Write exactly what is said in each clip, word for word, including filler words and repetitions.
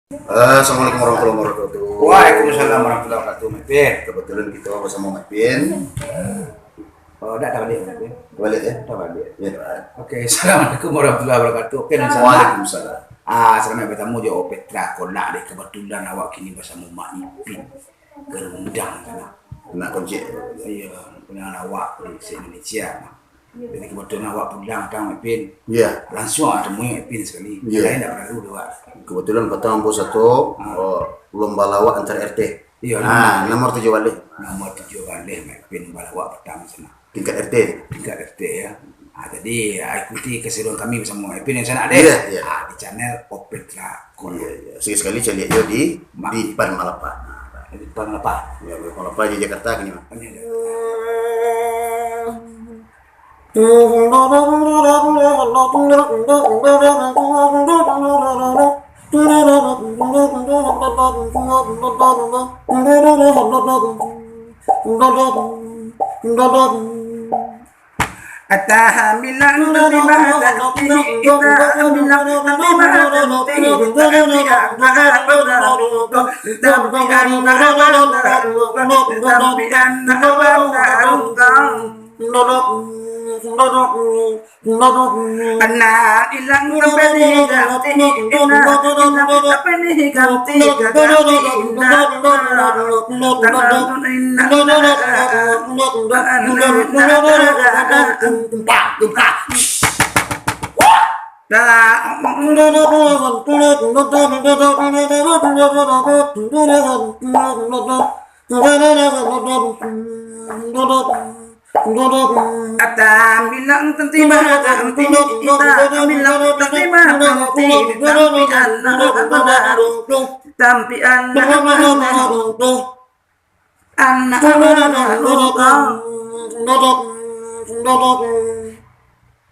Assalamualaikum warahmatullahi wabarakatuh. Waalaikumsalam warahmatullahi wabarakatuh, Mak Ipin. Kebetulan kita bersama Mak Ipin. Oh, dah, dah balik, Mak Ipin. Balik, ya? Dah balik. Ya. Oke, assalamualaikum warahmatullahi wabarakatuh. Oke, dan selamat. Waalaikumsalam. Ah, selamat bertemu jo Petra Konak deh. Kebetulan awak kini bersama Mak Ipin. Gerundang sana. Nak kocek. Iya, pernah awak di se-Indonesia. Jadi kebetulan awak pulang tang, Mak Ipin. Iya. Langsung awak temui Mak Ipin sekali. Iya. Lain tak perlu dua. Kebetulan patang ambo sato, Ah. oh, lomba lawak antar R T. Iya, Ah, lomba. nomor tujuah baleh. Nomor tujuah baleh, Mak Ipin, lomba lawak patang sana. Tingkat R T. Tingkat R T, ya. Ah, jadi, ah, ikuti keseruan kami bersama Mak Ipin yang sana deh. Iya, iya. Ah, di channel Opetra Kono. Iya, iya. Sekali-sekali caliak yo di, Mak. di Pan Malapa. Di Pan Malapa. Ya, Pan Malapa di Jakarta kini, Mak. Iya, iya. Anak ilang sampai diganti, anak ilang sampai diganti, ganti indak. Atam bilang tanti maganti, kita bilang tanti maganti, tapi anak baru, tapi anak baru, anak baru.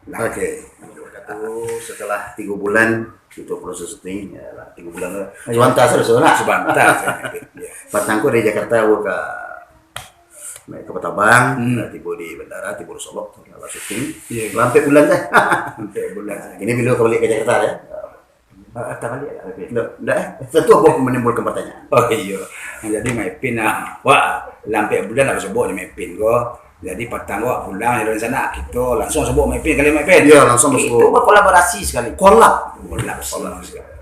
Oke. Setelah tiga bulan, itu proses syuting, ya lah, tiga bulan lah. Iya. Sabanta sajo, nah. Sabanta sajo, ya. Patang ko dari Jakarta, awak ka Naik kapal tabang, Hmm. tibo di bandara, tibo di Solok, lah syuting. Iya. Lah ampek bulan dah. Ampek bulan. Nah, kini bilo ka baliak ka Jakarta, ya? Ah, tabaliak lah, tapi. Ndak, ndak, eh. Tentu awak menimbulkan pertanyaan. Oh, iyo. Nah, jadi Mak Ipin, ah, wah, lah ampek bulan lah basobok jo Mak Ipin ko. Jadi, patang ko pulang dari sana, kito langsung sobok Mak Ipin, kali Mak Ipin. Iya, langsung Kito basobok. berkolaborasi sekali. Kolab. Kolab, kolab sekali.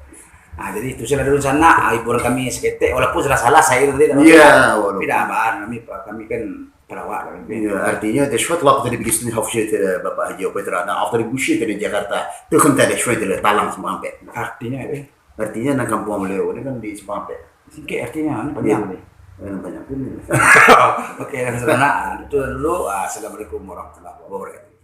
Ah, jadi itu sudah dulu sana, ah, hiburan kami saketek, walaupun salah-salah saya tadi, tak apa. Iya, walaupun. Tidak apa, kami, kami kan pelawak, kami kan. Iya, artinya, the short lap tadi begitu, hafsya tadi, Bapak Haji Opetra, nah, after the bullshit dari Jakarta, tu kan tadi short tadi, talang semua sampai. Artinya, eh? Artinya, nang kampung beliau ni kan di Sempang Ampek. Singkek artinya, ni panjang Iya. ni. Eh, panjang pun ni. Oke, dan sana, itu dulu. Ah, Assalamualaikum warahmatullahi wabarakatuh.